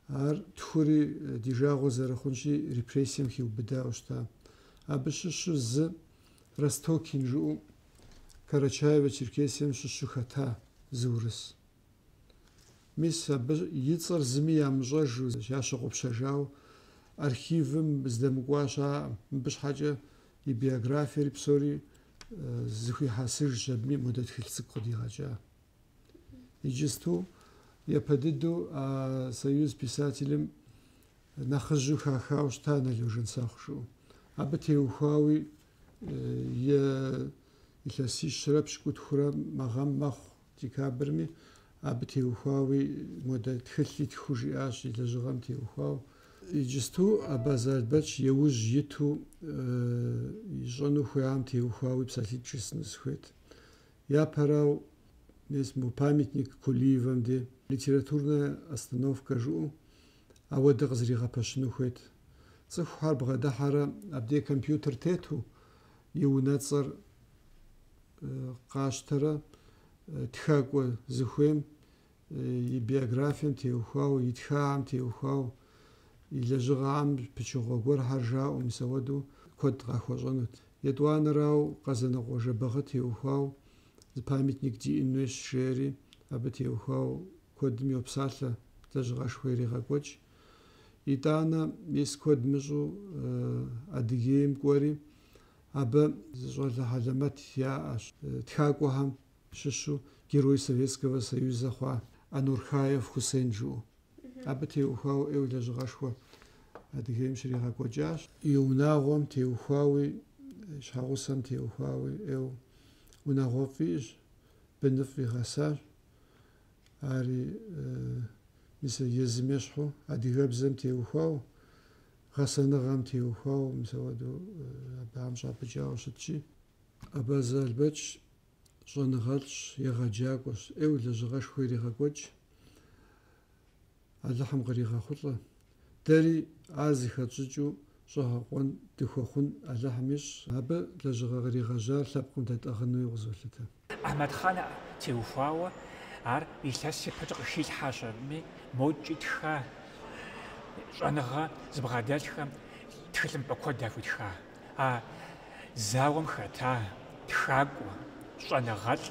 Ар тхури ди жагъуэ зэрыхъунщи репрессием хиубыдауэ щыта. Абы щыщу зы Ростокин жыӏэу Карачаево-Черкесием щыщу хэта зы урыс. Мис абы и цӏэр зыми ямыщӏэжу, ящыгъупщэжауэ архивым здэмыкӏуа щыӏэкъым. Мыбы щхьэкӏэ и биографиери псори зэхуихьэсыжщ абыми модэ тхылъ цӏыкӏу къыдигъэкӏа. Иджысту япэ дыдэу а союз писателым нэхъыжьу хахауэ щыта Нало Жансэхъу жыӏэу. Абы теухуауи и илъэсищрэ пщыкӏутхурэ мы гъэм мэхъу декабрми, абы теухуауи модэ тхылъ итхыу жиӏащ и лэжьыгъэм теухуауэ. Иджысту Абазэ Албэч иужь иту ищӏэну хуеям теухуауи псалъитӏ жысӏэну сыхуейт. Япэрау, мес мо памятник Кулиевэм де литературная остановка жыӏэу ауэдэ къызэригъэпэщыну хуейт. Цӏыхухэр бгъэдыхьэрэ абдей компьютер тету и унэцӏэр къащтэрэ тхакӏуэ зыхуейм и биографием теухуауэ, итхахэм теухуауэ, и лэжьыгъэхэм пычыгъуэ гуэрхэр жаӏэу мис ауэдэу куэд къахуэщӏэнут. Етӏуанэрауэ, Къэзанокъуэ Жэбагъы теухуауэ зы памятник диӏэн хуейщ, жери абы теухуауэ куэдым йопсалъэ, лэжьыгъэшхуэ ирегъэкӏуэкӏ. Итӏанэ, мис куэд мыщӏу Адыгейм кӏуэри, Абы зы щӏалэ хьэлэмэт яӏэщ, тхакӏуэхэм щыщу Герой Советского Союза хъуа Анурхаев Хусен жиӏэу. Абы теухуауэ ӏейуэ лэжьыгъэшхуэ Адыгейм щригъэкӏуэкӏащ. И унагъуэм теухуауи, щхьэгъусэм теухуауи ӏейуэ унагъуэфӏ иӏэщ, быныфӏ игъэсащ. Ари мис езым ещхьу адыгэбзэм теухуауэ, гъэсэныгъэм теухуауэ мис апхуэдэу абыхэм щӏапӏыкӏауэ щытщи. Абазэ Албэч щӏэныгъэлӏщ, егъэджакӏуэщ, ӏейуэ лэжьыгъэшхуэ ирегъэкӏуэкӏ, Алыхьым къригъэхъулӏэ. Дэри ар зыхэтщӏыкӏыу щӏэгъэкъуэн дыхуэхъун Алыхьым ищӏ. Абы лэжьыгъэ къригъэжьар лъэпкъым дэтӏыгъынуи къызолъытэ. Ахьмэдхъан теухуауэ ар илъэс ипэкӏэ къыхилъхьащ абыми, мокӏи тха, щӏэныгъэ зыбгъэдэлъхэм тхылъымпӏэ куэд яхуитха. А зауэм хэта тхакӏуэ, щӏэныгъэлӏ,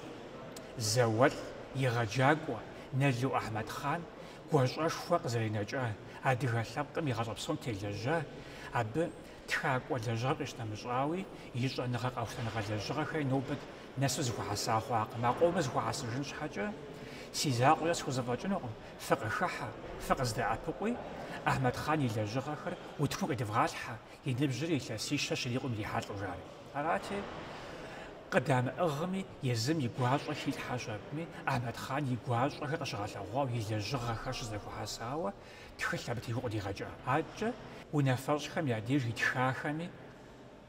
зауэлӏ, егъэджакӏуэ Нало Ахьмэдхъан гуащӏэшхуэ къызэринэкӏа, адыгэ лъэпкъым и гъащӏэ псом телэжьа, абы тхакӏуэ лэжьыгъэм къищынэмыщӏауи, и щӏэныгъэ къэхутэныгъэ лэжьыгъэхэри нобэ нэсу зэхуэхьэса хъуакъым. А къомыр зэхуэхьэсыжын щхьэкӏэ си закъуэкӏэ схузэфӏэкӏынукъым, фыкъыхыхьэ, фыкъыздэӏэпыкъуи, Ахьмэдхъан и лэжьыгъэхэр утыкум къидывгъалъхьэ, и ныбжьыр илъэсищэ щрикъум ирихьэлӏэу жари. Арати, къыдамыӏыгъми, езым и гуащӏэ хилъхьэщ абыми, Ахьмэдхъан и гуащӏэхэр къыщыгъэлъэгъуауэ, и лэжьыгъэхэр щызэхуэхьэсауэ тхылъ абы теухуауэ къыдигъэкӏа. Адэкӏэ унафэщӏхэм я деж итхахэми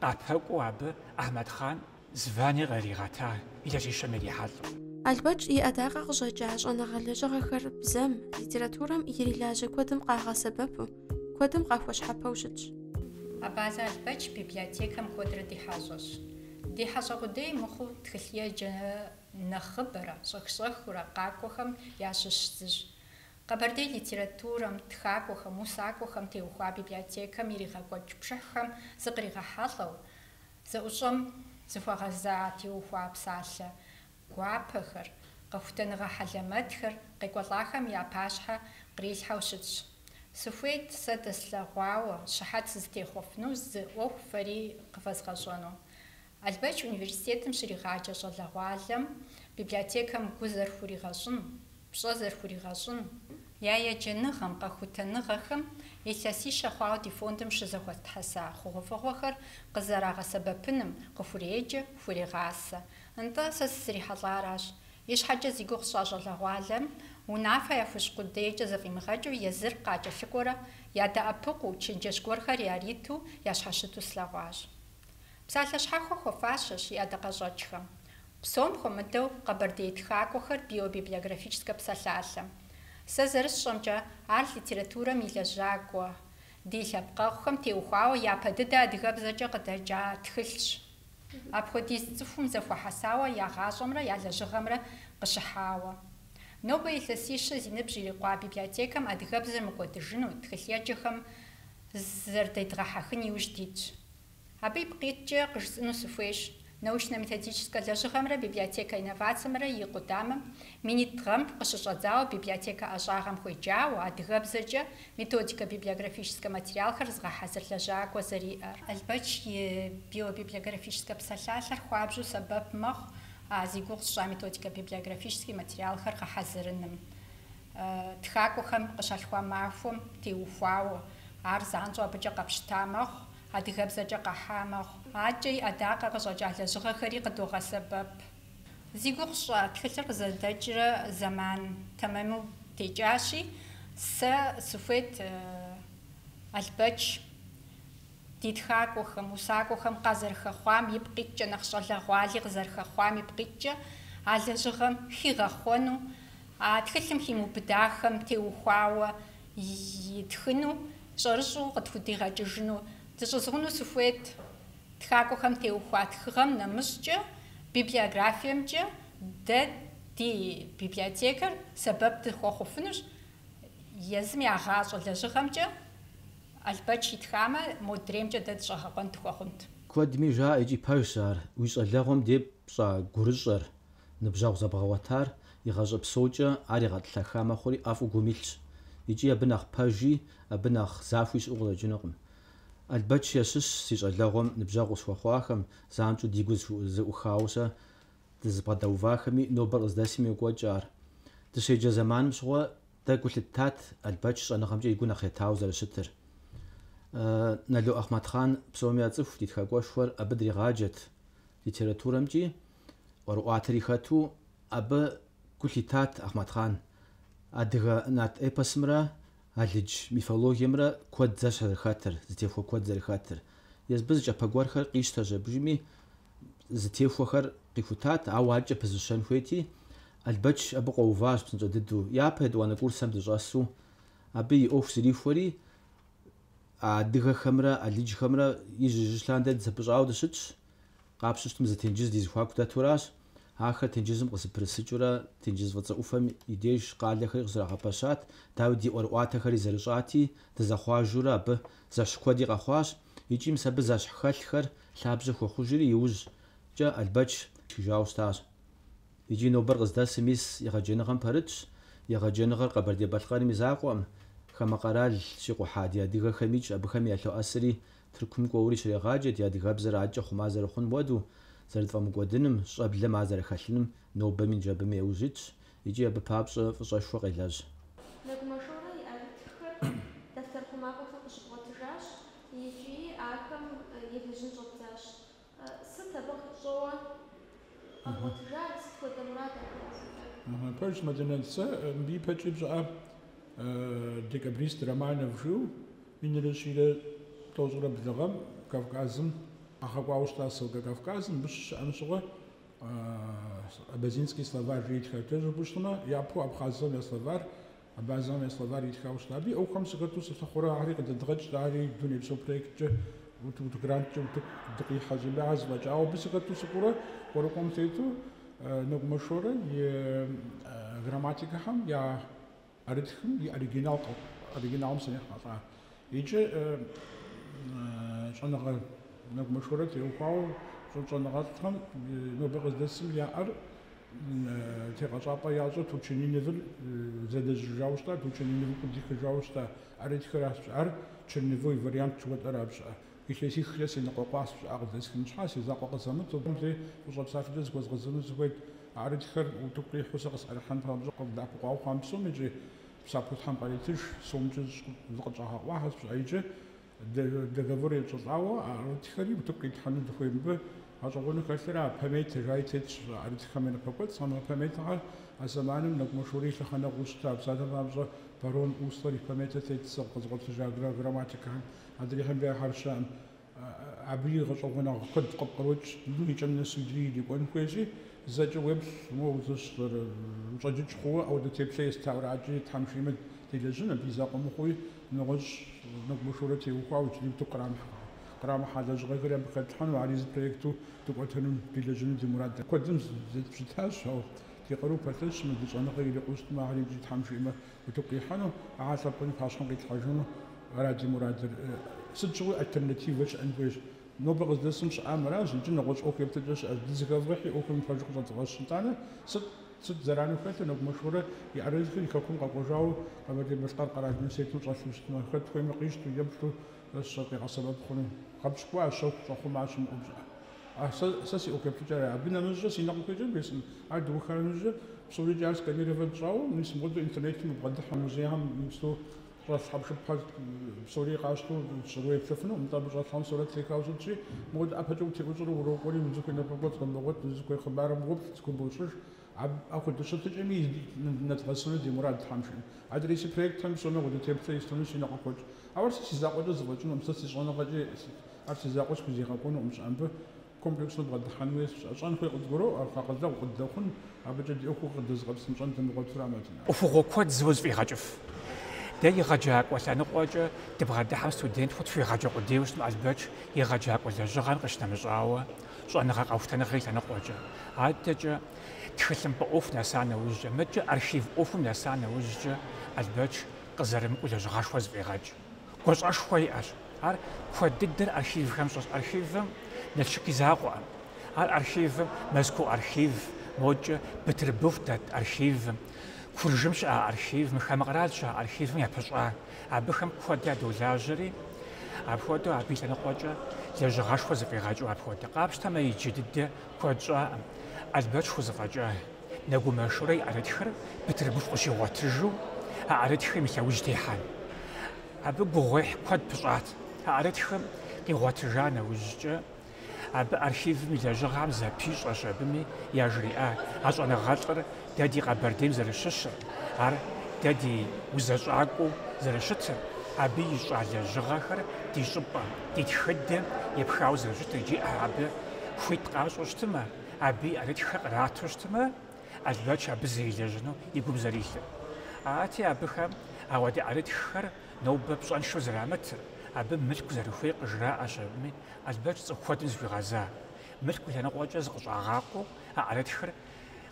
къапэкӏуэу абы Ахьмэдхъан звание къригъэта илъэсищэм ирихьэлӏэу. Албэч и ӏэдакъэ къыщӏэкӏа щӏэныгъэ лэжьыгъэхэр бзэм, литературэм ирилажьэ куэдым къагъэсэбэпу, куэдым къахуэщхьэпэу щытщ. Абазэ Албэч библиотекэм куэдрэ ди хьэщӏэщ. Ди хьэщӏэ къудей мыхъуу тхылъ еджэ нэхъыбэрэ щӏэх-щӏэхыурэ къакӏуэхэм ящыщ зыщ. Къэбэрдей литературэм, тхакӏуэхэм, усакӏуэхэм теухуа библиотекэм иригъэкӏуэкӏ пшыхьхэм зыкъригъэхьэлӏэу, зэӏущӏэм зыхуэгъэза теухуа псалъэ гуапэхэр, къэхутэныгъэ хьэлэмэтхэр къекӏуэлӏахэм я пащхьэ кърилъхьэу щытщ. Сыхуейт сэ дэслъэгъуауэ щыхьэт сызытехъуэфыну зы ӏуэху фэри къыфэзгъэщӏэну. Албэч университетым щригъаджэ щӏалэгъуалэм библиотекэм гу зэрыхуригъэщӏын, пщӏэ зэрыхуригъэщӏын, я еджэныгъэм, къэхутэныгъэхэм илъэсищэ хъуауэ ди фондым щызэхуэтхьэса хъугъуэфӏыгъуэхэр къызэрагъэсэбэпыным къыхуреджэ, хурегъасэ. Нтӏэ, сэ сызрихьэлӏаращ. Ищхьэкӏэ зи гугъу сщӏа щӏалэгъуалэм унафэ яхуищӏ къудейкӏэ зэфӏимыгъэкӏыу езыр къакӏэлъыкӏуэрэ ядэӏэпыкъуу, чэнджэщ гуэрхэр яриту, ящхьэщыту слъэгъуащ. Псалъэ щхьэхуэ хуэфащэщ и ӏэдакъэщӏэкӏхэм. Псом хуэмыдэу къэбэрдей тхакӏуэхэр биобиблиографическэ псалъалъэм. Сэ зэрысщӏэмкӏэ, ар литературэм и лэжьакӏуэ, ди лъэпкъэгъухэм теухуауэ япэ дыдэ адыгэбзэкӏэ къыдэкӏа тхылъщ. Апхуэдиз цӏыхум зэхуэхьэсауэ я гъащӏэмрэ я лэжьыгъэмрэ къыщыхьауэ. Нобэ илъэсищэ зи ныбжь ирикъуа библиотекэм адыгэбзэр мыкӏуэдыжыну тхылъеджэхэм зэрыдедгъэхьэхын иужь дитщ. Абы ипкъ иткӏэ къыжысӏэну сыхуейщ, научно-методическэ лэжьыгъэмрэ библиотекэ инновацэмрэ и къудамэм минитӏ гъэм къыщыщӏэдзауэ библиотекэ ӏэщӏагъэм хуеджауэ, адыгэбзэкӏэ методико-библиографическэ материалхэр зыгъэхьэзыр лэжьакӏуэ зэриӏэр. Албэч и биобиблиографическэ псалъалъэр хуабжьу сэбэп мэхъу а зи гугъу сщӏа методико-библиографический материалхэр гъэхьэзырыным. Тхакӏуэхэм къыщалъхуа махуэм теухуауэ, ар занщӏэу абыкӏэ къэпщыта мэхъу, адыгэбзэкӏэ къэхьа мэхъу. Адэкӏэ и ӏэдакъэ къыщӏэкӏа лэжьыгъэхэри къыдогъэсэбэп. Зи гугъу сщӏа тхылъыр къызэрыдэкӏрэ зэман тэмэму текӏащи, сэ сыхуейт Албэч ди тхакӏуэхэм, усакӏуэхэм къазэрыхэхъуам ипкъ иткӏэ, нэхъ щӏалэгъуали къызэрыхэхъуам ипкъ иткӏэ а лэжьыгъэм хигъэхъуэну, а тхылъым химыубыдахэм теухуауэ итхыну, щӏэрыщӏэу къытхудигъэкӏыжыну. Дыщӏызгъуну сыхуейт тхакӏуэхэм теухуа тхыгъэм нэмыщӏкӏэ, библиографиемкӏэ дэ ди библиотекэр сэбэп дыхуэхъуфынущ, езым я гъащӏэ лэжьыгъэмкӏэ Албэч итхамэ, модреймкӏэ дэ дыщӏэгъэкъуэн дыхуэхъунт. Куэдми жаӏэ икӏи пэжщ ар, уи щӏалэгъуэм де пщӏа гурыщӏэр, ныбжьэгъу зэбгъэгъуэтар игъащӏэ псокӏэ ар егъэтӏылъэха мэхъури ӏэфӏу гум илъщ. Икӏи абы нэхъ пэжи, абы нэхъ захуи щыӏэу къыщӏэкӏынукъым. Албэч ящыщщ си щӏалэгъуэм ныбжьэгъу къысхуэхъуахэм, занщӏэу ди гур зэӏухауэ сэ дызыбгъэдэувахэми, нобэр къыздэсми йокӏуэкӏ ар. Дыщеджэ зэманым щыгъуэ дэ гу лъыттат Албэч щӏэныгъэмкӏэ и гу нэхъ етауэ зэрыщытыр. Нало Ахъмэтхъан псоми яцӏыху ди тхакӏуэшхуэр абы дригъаджэт литературэмкӏи, ӏуэрыӏуатэри хэту, абы гу лъитат Ахъмэтхъан адыгэ нарт эпосымрэ алыдж мифологиемрэ куэд зэщхь зэрыхэтыр, зытехуэ куэд зэрыхэтыр. Езбы зы кӏапэ гуэрхэр къищтэщ абыжми, зытехуэхэр къихутат, ауэ адэкӏэ пызыщэн хуейти, Албэч абы къуэуващ псынщӏэ дыдэу. Япэ етӏуанэ курсэм дыщӏэсу абы и ӏуэху зэрихуэри, адыгэхэмрэ алыджхэмрэ ижь-ижьыж лъандэрэ дызэпыщӏауэ дыщытщ. Къапщтэу щытмэ, зы тенджыз ди зэхуаку дэтуращ. Ахэр тенджызым къызэпрысыкӏыурэ тенджыз Фӏыцӏэ ӏуфэм и деж къалэхэри къызэрагъэпэщат. Дауи, ди ӏуэрыӏуатэхэри зэрыщӏати, дызэхъуажэурэ абы зэщхь куэди къэхъуащ. Икӏи мис абы зэщхь хэлъхэр лъабжьэ хуэхъужри, иужькӏэ Албэч тхыжауэ щытащ. Икӏи нобэр къыздэсым мис егъэджэныгъэм пэрытщ. Егъэджэныгъэр Къэбэрдей-Балъкъэрым и закъуэкъым, хамэ къэрал щикъухьа ди адыгэхэмикӏ абыхэм ялъоӏэсри, Тыркум кӏуэури щрегъаджэ ди адыгэбзэр адэкӏэ хъума зэрыхъуным хуэдэу, зэрытфӏэмыкӏуэдыным, щӏэблэм ар зэрыхэлъыным нобэми ныжэбэми яужь итщ икӏи абы папщӏэ фӏыщӏэшхуэ къелэжь. Нэгумэ Шорэ и ӏэрытххэр дэфтэр хъумапӏэхэм къыщыбгъуэтыжащ икӏи ахэм елэжьын щӏэбдзащ. Сыт абы щӏэуэ къэбгъуэтыжар, сыт хуэдэ мурад абы узиӏэр? Пэжщ, Мадинэ, сэ мыбы ипэкӏи пщӏыӏэ декабрист Романов жиӏэу минрэ щийрэ тӏощӏрэ блы гъэм Кавказым къагъэкӏуауэ щыта ссылкэ Кавказым, мыбы щыщыӏэм щыгъуэ Абазинский словарь жи итхат. Жыпӏэу щытмэ, япэу абхъазхэм я словарь, абазэхэм я словарь итхауэ щыта. Абы и ӏуэхухэм сыхэту сылъыхъуурэ ахэри къыдэдгъэкӏт, ари дунейпсо проекткӏэ, гранткӏэ утыку дыкъихьэщ, абы ар зэфӏэкӏауэ абы сыхэту сыкӏуэурэ кӏуэрыкӏуэм тету Нэгумэ Шорэ и грамматикэхэм я ӏэрытхым и оригинал оригиналым срихьэлӏа. Иджы щӏэныгъэ Нэгумэ Шорэ теухуауэ щӏэныгъэлӏхэм нобэ къыздэсым яӏэр тегъэщӏапӏэ ящӏыр Турчаниновыр зэлэжьыжауэ щыта, Турчаниновым къыдихыжауэ щыта ӏэрытхыращ. Ар черновой вариант жыхуэтӏэращ щыӏэ. Илъэсихкӏэ сеныкъуэкъуащ пщӏыӏэ къыдэсхын щхьа, си закъуэ къызэмыту, мыдей фӏыщӏэ псалъэкӏэ зыхуэзгъэзэну сыхуейт. Ӏэрытхэр утыку къихьу сэ къысӏэрыхьэн папщӏэ къыздэӏэпыкъуауэ хъуам псом икӏи псапэу Тхьэм къаритыж, сомкӏэ зыкъытщӏагъэкъуахэщ пщӏыӏэ икӏи договор етщӏылӏауэ ӏэрытхэри утыку къитлъхьэну дыхуей. Мыбы гъэщӏэгъуэну хэлъыр а пометэ жари тетщ ӏэрытхэм я напэкӏуэцӏхэм. А пометэхэр а зэманым Нэгумэ Шорэ и лъэхъэнэгъуу щыта, псалъэм папщӏэ, барон Услар и пометэ тетщ сэ къэзгъуэтыжа грамматикэхэм. Адрейхэм яхэр щыӏэм абы и гъэщӏэгъуэнагъ куэд къыпкърокӏ, ну и кӏэм нэсу иджыри ирикӏуэн хуейщи, зэкӏэ уеплъ, моуэ ущӏэджыкӏ хъууэ ауэдэ теплъэ естауэрэ адэкӏи Тхьэм жиӏэмэ делэжьын, абы и закъуэ мыхъууи нэгъуэщӏ Нэгумэ Шорэ теухуауэ иджыри утыку кърамыхьа лэжьыгъэхэри абы хэтлъхьэну, ари зы проекту дыкӏуэтэну, делэжьыну ди мурад. Куэдым зетпщытащ, ауэ ди къару пэлъэщмэ, ди щӏэныгъэ ирикъуу щытмэ, ахэри иджыри Тхьэм жиӏэмэ утыку къихьэну, ахэр лъэпкъым и пащхьэм къитлъхьэжыну ара ди мурадыр. Сыт щыгъуи альтернативэ щыӏэн хуейщ. Нобэ къыздэсым щыӏам аращ, иджы нэгъуэщӏ ӏуэху еплъыкӏэ щыӏэщ. Дызэхэвгъэхьи ӏуэхум и пэжыр къыщӏэдгъэщ. Итӏанэ сыт сыт зэрану хэлъыр Нэгумэ Шорэ и ӏэрытхыр и хэкум къэкӏуэжауэ Къэбэрдей-Балъкъэр къэрал университетым щӏэлъу щытмэ, хэт хуейми къищтэу, еплъу, къигъэсэбэп хъуну. Гъэпщкӏуа, щэху щӏэхъума щымыӏэу щыӏэ. А сэ си ӏуэху еплъыкӏэр ара. Абы нэмыщӏкӏэ си нэ къыхуикӏыр бжесӏэн, ар дыуха иужькӏэ псорикӏи ар сканировать тщӏауэ, мис мыпхуэдэу интернетым убгъэдыхьэ музейхэм иджыпсту щӏэлъ хьэпшыпхэр псори къащтэу уеплъыфынукъым, нтӏэ абы щӏэлъхэм сурэт техауэ щытщи, мыпхуэдэу ӏэпэкӏэ утеӏущӏурэ урокӏуэри узыхуей напэкӏуэцӏ къыбогъуэт, узыхуей хъыбарым уоплъ, зыхубощӏыж. Апхуэдэ щытыкӏэми нэдгъэсыну ди мурад Тхьэм жиӏэм. Адрей си проектхэм псоми апхуэдэ теплъэ естыну си нэ къыхуокӏ. Ауэ ар сэ си закъуэкӏэ зэфӏэкӏынукъым, сэ си щӏэныгъэкӏи ар си закъуэ схузегъэкӏуэнукъым, щыӏэ мыбы комплексно бгъэдыхьэн хуейщ. Щӏэн хуей къыдгуроӏуэ, акъылэгъу къыддэхъун, абыкӏэ ди ӏуэхур къыдэзыгъэпсынщӏэн дымыгъуэтурэ, Мадинэ. ӏуэхугъуэ куэд зыуэ зэфӏегъэкӏыф. Дэ егъэджакӏуэ лъэныкъуэкӏэ дыбгъэдыхьэм студентхэр тхуегъаджэ къудейуэ щытмэ, Албэч егъэджакӏуэ лэжьыгъэм къыщынэмыщӏауэ, щӏэныгъэ къэхутэныгъэ и лъэныкъуэкӏэ. Адэкӏэ тхылъымпӏэ ӏуэху нэса нэужькӏэ, мыдэкӏэ архив ӏуэхум нэса нэужькӏэ Албэч къызэрымыкӏуэу лэжьыгъэшхуэ зэфӏегъэкӏ. Гуащӏэшхуэ иӏэщ. Ар куэд дыдэр архивхэм щӏэщ. Архивым Налшык и закъуэкъым. Ар архивым Мэзкуу архив, мокӏэ Бытырбыху дэт архивым, Куржым щыӏэ архивым, хамэ къэрал щыӏэ архивым япыщӏа. Абыхэм куэд ядолажьэри. Апхуэдэу абы и лъэныкъуэкӏэ лэжьыгъэшхуэ зэфӏигъэкӏыу апхуэдэ. Къапщтэмэ, иджы дыдэ куэд щӏаӏым. Албэч хузэфӏэкӏа Нэгумэ Шорэ и ӏэрытхыр Бытырбыху къыщигъуэтыжу а ӏэрытхым и лъэужь техьэн. Абы гугъуехь куэд пыщӏат. А ӏэрытхым къигъуэтыжа нэужькӏэ, абы архивым и лэжьыгъэм зэпищӏэщ абыми яжриӏа а щӏэныгъэлӏыр дэ ди Къэбэрдейм зэрыщыщыр, ар дэ ди узэщӏакӏуэу зэрыщытыр, абы ищӏа лэжьыгъэхэр ди щӏыпӏэм, ди тхыдэм епхауэ зэрыщытыр икӏи абы хуит къащӏу щытмэ, абы и ӏэрытххэр кърату щытмэ, Албэч абы зэрилэжьыну и гум зэрилъыр. Арати, абыхэм ауэдэ ӏэрытххэр нобэ пщӏэншэу зэрамытыр, абы мылъку зэрыхуейр къыжраӏэщ абыми, Албэч цӏыху куэдым зыхуигъэза. Мылъку лъэныкъуэкӏэ зыкъыщӏагъакъуэу а ӏэрытхыр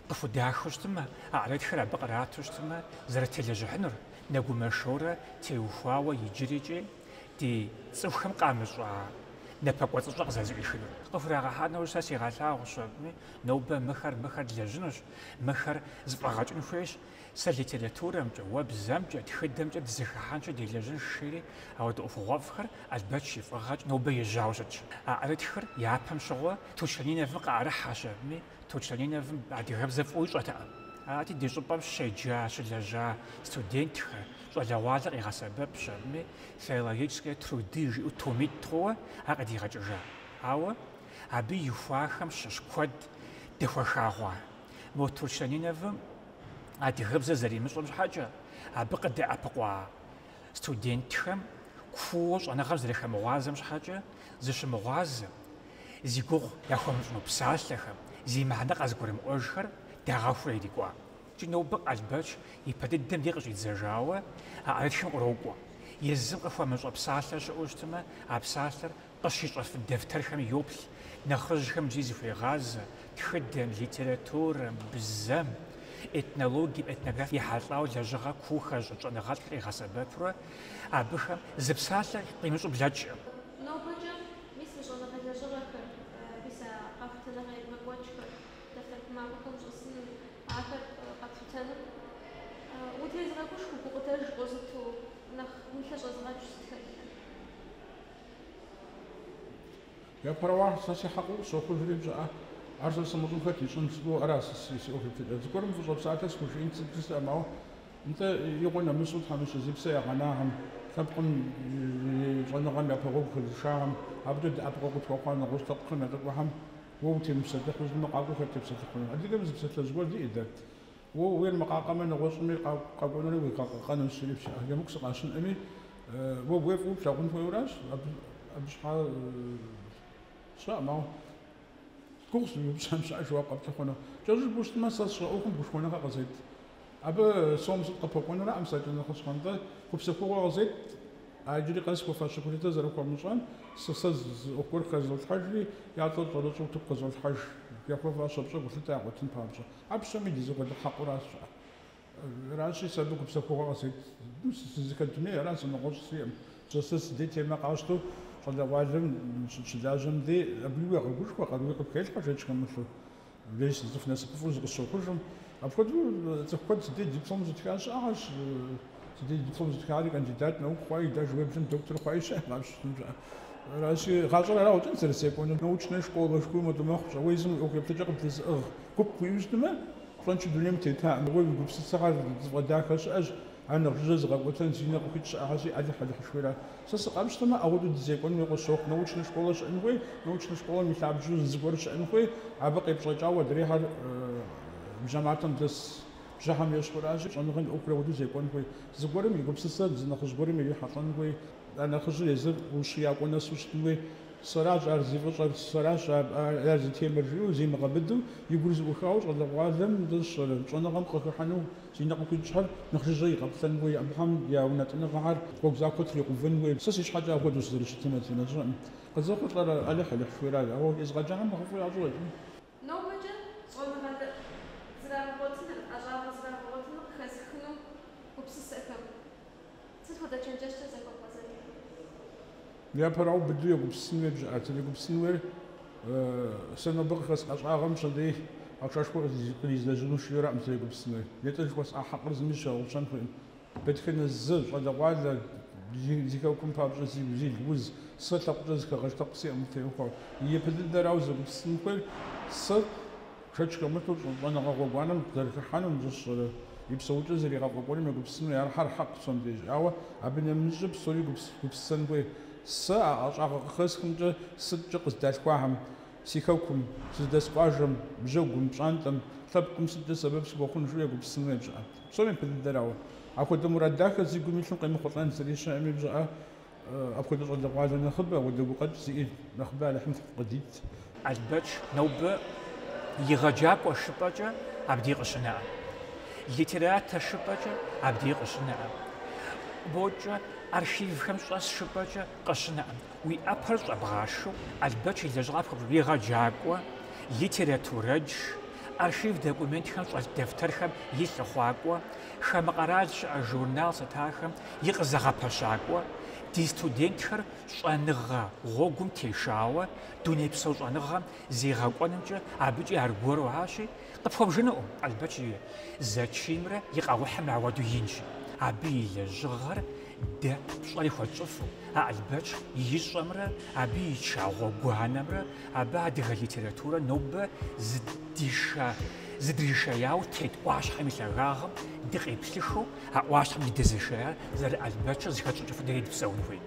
къыхудахыу щытмэ, а ӏэрытхыр абы кърату щытмэ, зэрытелэжьыхьынур, Нэгумэ Шорэ теухуауэ иджырикӏи ди цӏыхухэм къамыщӏа напэкӏуэцӏыщӏэ къызэрызэӏуихынур. Къыхурагъэхьа нэужь сэ сигъэлъагъущ абыми, нобэ мыхэр, мыхэр длэжьынущ, мыхэр зэфӏэгъэкӏын хуейщ. Сэ литературэмкӏэ, уэ бзэмкӏэ, тхыдэмкӏэ дызэхыхьэнщи делэжьынщ, жери, ауэдэ ӏуэхугъуэфӏхэр Албэч и фӏыгъэкӏэ нобэ ежьауэ щытщ. А ӏэрытхыр япэм щыгъуэ Турчаниновым къыӏэрыхьэщ абыми, Турчаниновым адыгэбзэ фӏыуэ ищӏэтэкъым. Арати, ди щӏыпӏэм щеджа, щылэжьа студентхэр, щӏалэгъуалэ къигъэсэбэпщ абыми, филологические труды жиӏэу томитӏ хъууэ ар къыдигъэкӏыжа. Ауэ абы ихуахэм щыщ куэд дэхуэха хъуа. Мо Турчаниновым адыгэбзэ зэримыщӏэм щхьэкӏэ, абы къыдэӏэпыкъуа студентхэм кууэ щӏэныгъэм зэрыхэмыгъуазэм щхьэкӏэ зыщымыгъуазэ, зи гугъу яхуэмыщӏыну псалъэхэм, зи мыхьэнэ къазыгурымыӏуэжхэр дагъэхурэ ирикӏуа. Икӏи нобэ Албэч ипэ дыдэм дей къыщӏидзэжауэ а ӏэрытхым кърокӏуэ. Езым къыхуэмыщӏэ псалъэ щыӏэу щытмэ, а псалъэр къыщищӏэфын дэфтэрхэм йоплъ, нэхъыжьхэм иджыри зыхуегъазэ, тхыдэм, литературэм, бзэм, этнологием, этнографием ехьэлӏауэ лэжьыгъэ куу хэзыщӏыкӏ щӏэныгъэлӏхэр къигъэсэбэпурэ абыхэм зы псалъэ къимыщӏу блэкӏкъым. Нобэкӏэ мис мы щӏэныгъэ лэжьыгъэхэр, мис а къэхутэныгъэ ебгъэкӏуэкӏхэр, дэфтэр хъумапӏэхэм щӏэсыным, ахэр къэпхутэным утезыгъэгушхуэ, гукъыдэж къозыту, нэхъ уи лъэ щӏэзыгъэкӏыу сыт хэлъыр? Япэрауэ, сэ си хьэкъыу къысщохъужри пщӏыӏэ, ар сэ сымыщӏым хэт ищӏын жысӏэу ара си ӏуэху еплъыкӏэр. Зыгуэрым фӏыщӏэ псалъэ схужиӏэн сыт жысӏэм, ауэ нтӏэ игъуэ нэмысу тхьэмыщкӏэ зи псэ ягъэнахэм, лъэпкъым и щӏэныгъэм япэ гъуэгу хэзышахэм, абыкӏэ дэӏэпыкъуэгъу къытхуэхъуа нэгъуэщӏ лъэпкъхэм я лӏыкӏуэхэм уэ утемыпсэлъыхьу щытмэ, къакӏуэу хэт тепсэлъыхьыну? Адыгэм зы псалъэжь гуэр диӏэ дэ. Уэ ууейр мыкъакъэмэ, нэгъуэщӏми къэкӏуэнури уигъэкъэкъэнущ, жери пщыӏэ. Емыкӏу сыкъащынӏыми, уэ ууейр фӏыуэ плъагъун хуейуэращ, абы щхьа сщӏэкъым, ауэ гугъущ уи упщӏэм щыӏэ жэуап къэплъыхъуэну. Кӏэщӏу жыпӏэу щытмэ, сэ сщӏэ ӏуэхум гушхуэныгъэ къызет. Абы сом сыт къыпэкӏуэнураӏым сэркӏэ нэхъыщхьэр, нтӏэ гупсэхугъуэ къызет, а иджыри къэс хуэфащэ гулъытэ зэрыхуамыщӏам, сэ сэ зы ӏуэху гуэр хэзолъхьэжри, я цӏэр щӏэрыщӏэу утыку къызолъхьэж, яхуэфащэ пщӏэ гулъытэ ягъуэтын папщӏэ. Ар псоми ди зэхуэдэ хьэкъыуращ щыӏэр. Аращи, сэ абы гупсэхугъуэ къызет. Ну, сызыхэт дуней, ара сэ нэгъуэщӏ сиӏэм. Сэ сэ си дей темэ къащтэу щӏалэгъуалэм щылажьэм дей, абыи уегъэгушхуэ, къаруи къыпхелъхьэ шэч хэмылъу. Абдеж сыцӏыху насыпыфӏэу зыкъысщохъужым. Апхуэдэу цӏыху куэд си дей диплом зытха щыӏэщ. Си дей диплом зытхари кандидат наук хъуаи, даже уеблэм доктор хъуаи щыӏэ къапщытын щыӏэ. Аращи, гъащӏэр ара къыщӏэкӏынт зэрызекӏуэнур. Научная школа жыхуиӏэм хуэдэу мэхъу щӏэ. Уэ езым уи ӏуэху еплъыкӏэ къыбдэзыӏыгъ гуп уиӏэу щытмэ, пщӏэншэу дунейм утетаӏым. Уэ уи гупсысэхэр зыфӏэдахэ щыӏэщ, ар нэхъ жыжьэ зыгъэкӏуэтэн зи нэ къыхуикӏ щыӏэхэщи, Алыхь Алыхьышхуейра. Сэ сыкъапщтэмэ, ауэдэу дызекӏуэну хуей къысщохъу. Научная школа щыӏэн хуей, научная школэм и лъабжьэу зыгуэр щыӏэн хуей, абы къепщӏэкӏауэ адрейхэр бжьэматэм дэс бжьэхэм ещхьуращи, щӏэныгъэм и ӏуэхур ауэдэу зекӏуэн хуей. Зыгуэрым и гупсысэр зы нэхъыжь гуэрым ирихьэлӏэн хуей. А нэхъыжьыр езыр ущиякӏуэ нэсу щытын хуей. Сэращ ар зи фӏыщӏэр, сэращ ар зи темэр жиӏэу, зимыгъэбыдэу, и гур зэӏухауэ щӏалэгъуалэм щӏэныгъэм къыхыхьэну зи нэ къыхуикӏхэр нэхъ жыжьэ игъэплъэн хуей, абыхэм я унэтӏыныгъэхэр гъуэгу захуэ тригъэувэн хуей. Сэ си щхьэкӏэ апхуэдэу сызэрыщытым Мадинэ, сщӏэкъым. Къызэхъулӏэр Алыхь Алыхьышхуейра, ауэ езгъэджахэм нэхъыфӏу ящӏэу къыщӏэкӏын. Нобэкӏэ щӏэныгъэ зрагъэгъуэтыныр, ӏэщӏагъэ зрагъэгъуэтыныр къыхэзыхыну гупсысэхэм сыт хуэдэ чэнджэщкӏэ захуэбгъэзэнур? Япэрауэ, быдэу егупсысын хуей пщыӏэ. Зэрегупсысын хуейр сэ нобэ къыхэсх ӏэщӏагъэм пщэдей ахъшэшхуэ къризлэжьыну жиӏэураӏым зэрегупсысын хуейр. Нетӏэ жыхуэсӏа хьэкъыр зыми зыщигъэгъупщэн хуейкъым. Дэтхэнэ зы щӏалэгъуалэ Зи хэкум папщӏэ зил уз, сэ лъэпкъкӏэ зыхэгъэж лъэпкъ сиӏэм теухуауэ. Япэ дыдэрауэ зэгупсысын хуейр сэ шэч хэмылъу щӏэныгъэ гъуэгуанэм зэрыхыхьэнум жысщӏэрэ и псэукӏэр зэригъэфӏэкӏуэнум егупсысыну ар хьэр хьэкъ псом деж. Ауэ абы нэмыщӏкӏэ псори гупсысэн хуей. Сэ а ӏэщӏагъэ къыхэсхымкӏэ сыткӏэ къыздалъхуахэм, си хэкум, сыздэс къуажэм, жьэгум, пщӏантӏэм, лъэпкъым сыткӏэ сэбэп сыхуэхъун жиӏэу егупсысын хуей бжьыӏэ. Псом япэ дыдэрауэ. Апхуэдэ мурад дахэ зи гум илъым къемыхъулӏэн зыри щыӏэми бжьыӏэ, апхуэдэ щӏалэгъуалэ нэхъыбэ, апхуэдэ гукъэкӏ зиӏэ нэхъыбэ Алыхьым къыдит. Албэч нобэ егъэджакӏуэ жыпӏэкӏэ абдей къыщынэӏым. Литератор жыпӏэкӏэ абдей къыщынэӏым. Мокӏэ архивхэм щӏэс жыпӏэкӏэ къыщынэӏым. Уи ӏэпэр щӏэбгъашэу Албэч и лэжьыгъэр пхуэбжыну егъэджакӏуэ, литературэдж, архив документхэм щӏэлъ дэфтэрхэм и лъыхъуакӏуэ, хамэ къэрал щыӏэ журнал сытахэм и къызэгъэпэщакӏуэ, ди студентхэр щӏэныгъэ гъуэгум тешауэ дунейпсо щӏэныгъэм зегъэкӏуэнымкӏэ абыкӏи аргуэру аращи, къыпхуэбжынукъым. Албэч и зэчиймрэ и къэухьымрэ ауэдэу инщ. Абы и лэжьыгъэр дэ пщӏэри хуэтщӏыфу, а Албэч ищӏэмрэ абы ича гъуэгуанэмрэ абы адыгэ литературэ нобэ зыдиша, зыдришеяуэ тет ӏуащхьэм и лъагагъым дыкъеплъыхыу, а ӏуащхьэм дыдэзышеяр зэры-Албэчыр зыхэтщӏыкӏыфу дэри дыпсэун хуей.